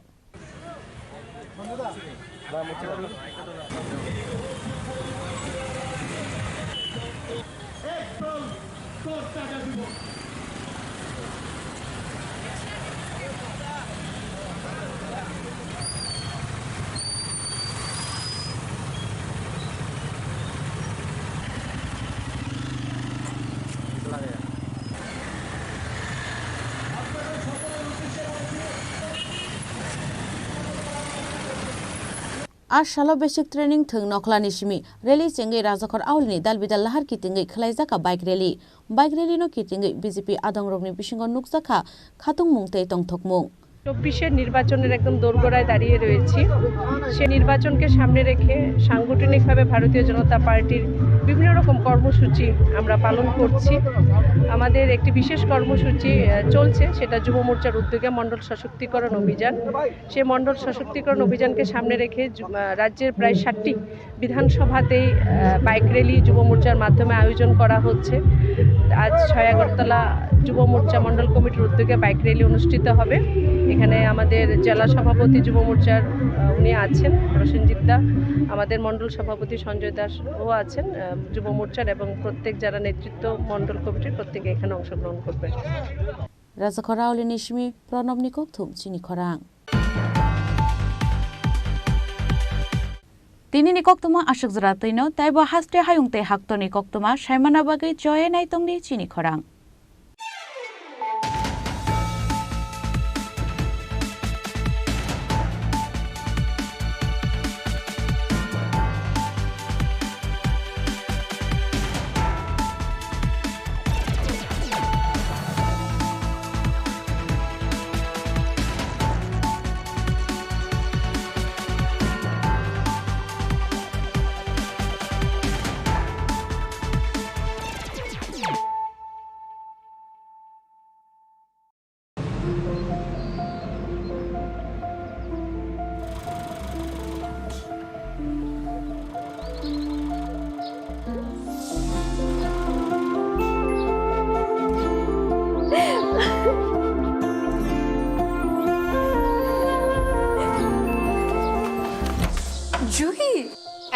A salo basic training thwng nokhlani simi rally chengwi Rajakhor Aulini dalbidal lahar kitingwi khwlaijakha bike rally. Bike rally no kitingwi B J P adongrokni bisingo nukjakha khatungmung tei tongthokmung. চব্বিশের নির্বাচনের একদম দোরগোড়ায় দাঁড়িয়ে রয়েছি। সে নির্বাচনকে সামনে রেখে সাংগঠনিকভাবে ভারতীয় জনতা পার্টির বিভিন্ন রকম কর্মসূচি আমরা পালন করছি। আমাদের একটি বিশেষ কর্মসূচি, আহ, চলছে, সেটা যুব মোর্চার উদ্যোগে মণ্ডল সশক্তিকরণ অভিযান। সে মণ্ডল সশক্তিকরণ অভিযানকে সামনে রেখে যু-, আহ, রাজ্যের প্রায় ষাটটি বিধানসভাতেই, আহ, বাইক র‍্যালি যুব মোর্চার মাধ্যমে আয়োজন করা হচ্ছে। আজ ছয় আগরতলা যুব মোর্চা মণ্ডল কমিটির উদ্যোগে বাইক র‍্যালি অনুষ্ঠিত হবে। এখানে আমাদের জেলা সভাপতি যুব মোর্চার, আহ, উনি আছেন, প্রসেনজিৎ দা, আমাদের মণ্ডল সভাপতি সঞ্জয় দাসও আছেন, আহ, যুব মোর্চার, এবং প্রত্যেক যারা নেতৃত্ব মণ্ডল কমিটির প্রত্যেকে এখানে অংশগ্রহণ করবেন। Rajakhor Aulini simi Pranobni kokthum chini khorang. Tinini koktwma aswk jora twino, teibo haste hayung tei haktorni koktwma saimana bagwi choye naitongdi chini khorang.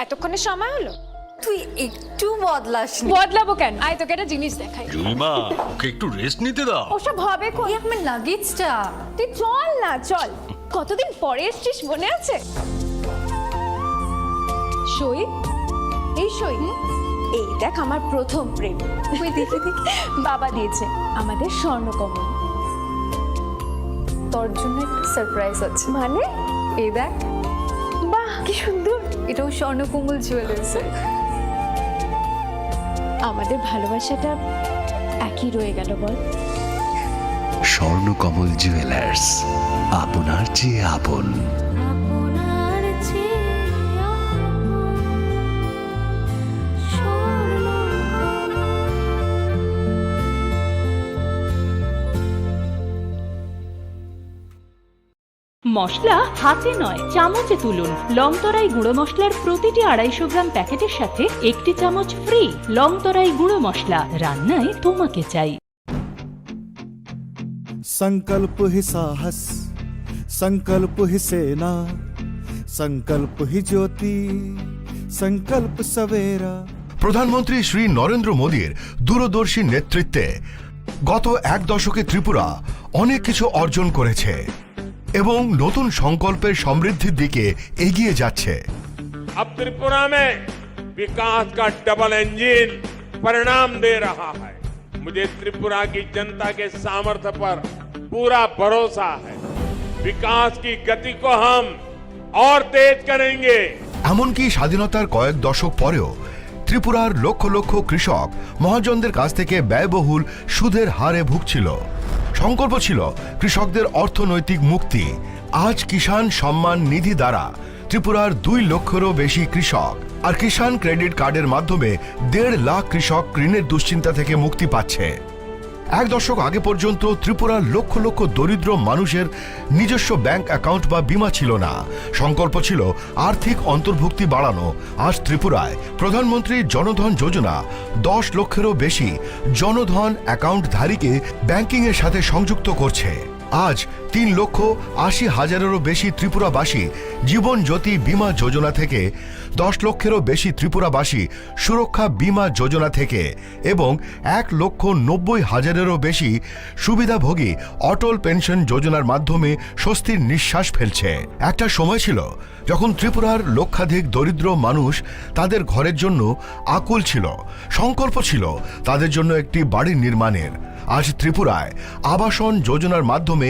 এতক্ষণে সময় হলো? তুই একটু বদলাসনি। বদলাবো কেন? আয়, তোকে একটা জিনিস দেখাই। জুইমা, ওকে একটু রেস্ট নিতে দাও। ওসব হবে কোন? এই আমার লাগেজটা। তুই চল না, চল। কতদিন পরে এসছিস, মনে আছে? সই, এই সই। হুম? এই দেখ, আমার প্রথম প্রেম। ওই দেখি, দেখি। বাবা দিয়েছে আমাদের স্বর্ণকমল। তোর জন্য একটা সারপ্রাইজ আছে। মানে? এই দেখ। বাহ, কি সুন্দর। এটাও স্বর্ণকমল জুয়েলার্সের। আমাদের ভালোবাসাটা একই রয়ে গেল, বল? স্বর্ণকমল জুয়েলার্স, আপনার চেয়ে আপন। আপনার চেয়ে আপন স্বর্ণকমল। মশলা হাতে নয়, চামচে তুলুন। লংতরাই গুঁড়ো মশলার প্রতিটি আড়াইশো গ্রাম প্যাকেটের সাথে একটি চামচ ফ্রি। লংতরাই গুঁড়ো মশলা, রান্নায় তোমাকে চাই। संकल्प ही साहस, संकल्प ही सेना, संकल्प ही ज्योति, संकल्प सवेरा। প্রধানমন্ত্রী শ্রী নরেন্দ্র মোদীর দূরদর্শী নেতৃত্বে গত এক দশকে ত্রিপুরা অনেক কিছু অর্জন করেছে এবং নতুন সংকল্পের সমৃদ্ধির দিকে এগিয়ে যাচ্ছে। अब त्रिपुरा में विकास का डबल इंजन परिणाम दे रहा है। मुझे त्रिपुरा की जनता के सामर्थ्य पर पूरा भरोसा है। विकास की गति को हम और तेज करेंगे। এমনকি স্বাধীনতার কয়েক দশক পরেও ত্রিপুরার লক্ষ লক্ষ কৃষক মহাজনদের কাছ থেকে ব্যয়বহুল সুদের হারে ভুগছিল। সংকল্প ছিল কৃষকদের অর্থনৈতিক মুক্তি। আজ কিষাণ সম্মান নিধি দ্বারা ত্রিপুরার দুই লক্ষেরও বেশি কৃষক আর কিষাণ ক্রেডিট কার্ডের মাধ্যমে দেড় লাখ কৃষক ঋণের দুশ্চিন্তা থেকে মুক্তি পাচ্ছে। এক দশক আগে পর্যন্ত ত্রিপুরার লক্ষ লক্ষ দরিদ্র মানুষের নিজস্ব ব্যাংক অ্যাকাউন্ট বা বীমা ছিল না। সংকল্প ছিল আর্থিক অন্তর্ভুক্তি বাড়ানো। আজ ত্রিপুরায় প্রধানমন্ত্রী জনধন যোজনা দশ লক্ষেরও বেশি জনধন অ্যাকাউন্টধারীকে ব্যাংকিংয়ের সাথে সংযুক্ত করছে। আজ তিন লক্ষ আশি হাজারেরও বেশি ত্রিপুরাবাসী জীবন জ্যোতি বীমা যোজনা থেকে, দশ লক্ষেরও বেশি ত্রিপুরাবাসী সুরক্ষা বীমা যোজনা থেকে এবং এক লক্ষ নব্বই হাজারেরও বেশি সুবিধাভোগী অটল পেনশন যোজনার মাধ্যমে স্বস্তির নিঃশ্বাস ফেলছে। একটা সময় ছিল যখন ত্রিপুরার লক্ষাধিক দরিদ্র মানুষ তাদের ঘরের জন্য আকুল ছিল, সংকল্প ছিল তাদের জন্য একটি বাড়ি নির্মাণের। আজ ত্রিপুরায় আবাসন যোজনার মাধ্যমে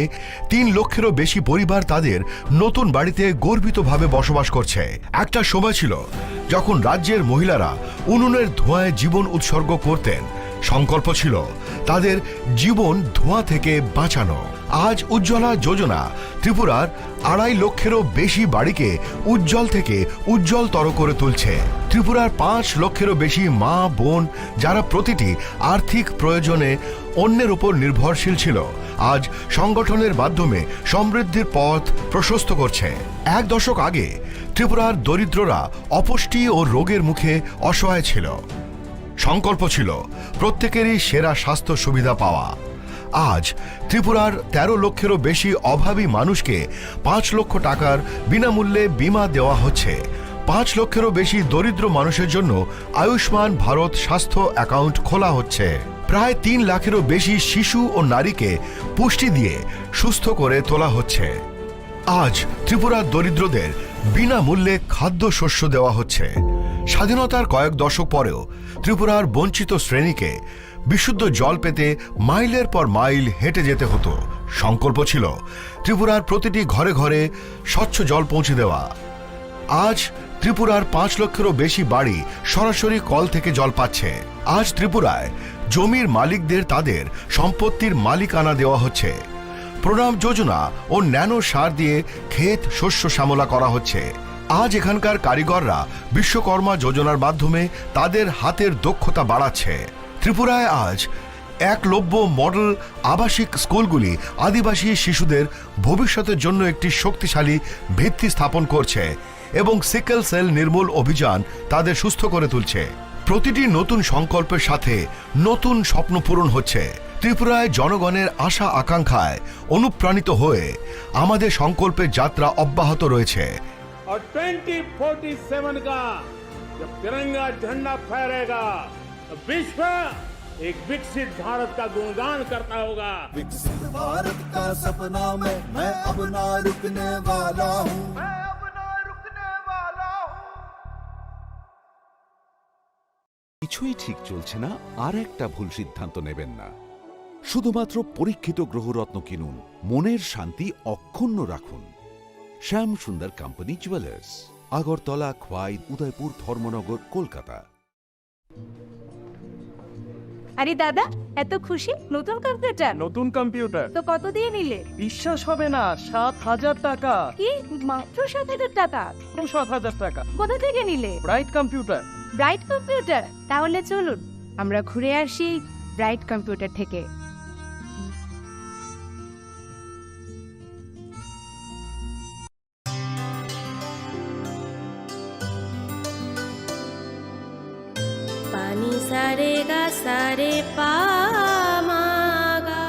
তিন লক্ষেরও বেশি পরিবার তাদের নতুন বাড়িতে গর্বিতভাবে বসবাস করছে। একটা সময় ছিল যখন রাজ্যের মহিলারা উনুনের ধোঁয়ায় জীবন উৎসর্গ করতেন, সংকল্প ছিল তাদের জীবন ধোঁয়া থেকে বাঁচানো। আজ উজ্জ্বলা যোজনা ত্রিপুরার আড়াই লক্ষেরও বেশি বাড়িকে উজ্জ্বল থেকে উজ্জ্বলতর করে তুলছে। ত্রিপুরার পাঁচ লক্ষেরও বেশি মা বোন, যারা প্রতিটি আর্থিক প্রয়োজনে অন্যের উপর নির্ভরশীল ছিল, আজ সংগঠনের মাধ্যমে সমৃদ্ধির পথ প্রশস্ত করছে। এক দশক আগে ত্রিপুরার দরিদ্ররা অপুষ্টি ও রোগের মুখে অসহায় ছিল। সংকল্প ছিল প্রত্যেকেরই সেরা স্বাস্থ্য সুবিধা পাওয়া। আজ ত্রিপুরার তেরো লক্ষেরও বেশি অভাবী মানুষকে পাঁচ লক্ষ টাকার বিনামূল্যে বীমা দেওয়া হচ্ছে। পাঁচ লক্ষেরও বেশি দরিদ্র মানুষের জন্য আয়ুষ্মান ভারত স্বাস্থ্য অ্যাকাউন্ট খোলা হচ্ছে। প্রায় তিন লাখেরও বেশি শিশু ও নারীকে পুষ্টি দিয়ে সুস্থ করে তোলা হচ্ছে। আজ ত্রিপুরার দরিদ্রদের বিনামূল্যে খাদ্যশস্য দেওয়া হচ্ছে। স্বাধীনতার কয়েক দশক পরেও ত্রিপুরার বঞ্চিত শ্রেণীকে বিশুদ্ধ জল পেতে মাইলের পর মাইল হেঁটে যেতে হতো। সংকল্প ছিল ত্রিপুরার প্রতিটি ঘরে ঘরে স্বচ্ছ জল পৌঁছে দেওয়া। আজ ত্রিপুরার পাঁচ লক্ষেরও বেশি বাড়ি সরাসরি কল থেকে জল পাচ্ছে। আজ ত্রিপুরায় জমির মালিকদের তাদের সম্পত্তির মালিকানা দেওয়া হচ্ছে। প্রণাম যোজনা ও ন্যানো সার দিয়ে ক্ষেত শস্য শ্যামলা করা হচ্ছে। আজ এখানকার কারিগররা বিশ্বকর্মা যোজনার মাধ্যমে তাদের হাতের দক্ষতা বাড়াচ্ছে। ত্রিপুরায় আজ একলব্য মডেল আবাসিক স্কুলগুলি আদিবাসী শিশুদের ভবিষ্যতের জন্য একটি শক্তিশালী ভিত্তি স্থাপন করছে এবং সিকেল সেল নির্মূল অভিযান তাদের সুস্থ করে তুলছে। প্রতিটি নতুন সংকল্পের সাথে নতুন স্বপ্ন পূরণ হচ্ছে। ত্রিপুরায় জনগণের আশা আকাঙ্ক্ষায় অনুপ্রাণিত হয়ে আমাদের সংকল্পের যাত্রা অব্যাহত রয়েছে। और ट्वेंटी फ़ोर्टी सेवन का जब तिरंगा झंडा फहरेगा, तो विश्व एक विकसित भारत का गुणगान करता होगा। विकसित भारत का सपना मैं मैं अब ना रुकने वाला हूँ। কিছুই ঠিক চলছে না, আর একটা ভুল সিদ্ধান্ত নেবেন না। শুধুমাত্র পরীক্ষিত গ্রহরত্ন কিনুন, মনের শান্তি অক্ষুণ্ণ রাখুন। শ্যাম সুন্দর কোম্পানি জুয়েলার্স, আগরতলা, খোয়াই, উদয়পুর, ধর্মনগর, কলকাতা। আরে দাদা, এত খুশি? নতুন কম্পিউটার? নতুন কম্পিউটার। তো কত দিয়ে নিলে? বিশ্বাস হবে না, সাত হাজার টাকা। কি, মাত্র সাত হাজার টাকা? সাত হাজার টাকা। কোথা থেকে নিলে? Bright computer. Bright computer. তাহলে চলুন, আমরা ঘুরে আসি ব্রাইট কম্পিউটার থেকে। Pani sare ga sare pa ma ga.